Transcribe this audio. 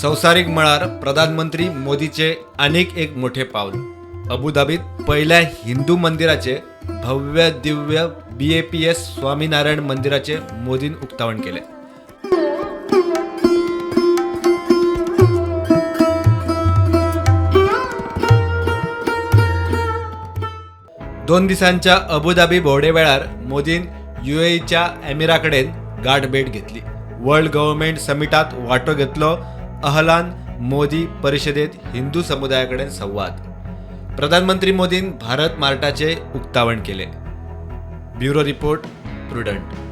संवसारीक मळार प्रधानमंत्री मोदीचे आनीक एक मोठे पावल. अबुधाबीत पहिल्या हिंदू मंदिराचे भव्य दिव्य बीएपीएस स्वामीनारायण मंदिराचे मोदीन उक्तावण केले. दोन दिसांच्या अबुधाबी भोंवडे वेळार मोदीन युएईच्या एमिराकडेन गाठभेट घेतली. वर्ल्ड गव्हर्नमेंट समिटात वांटो घेतलो. अहलान मोदी परिषदेत हिंदू समुदायाकडेन संवाद. प्रधानमंत्री मोदीन भारत मार्टाचे उक्तावण केले. Bureau report, Prudent.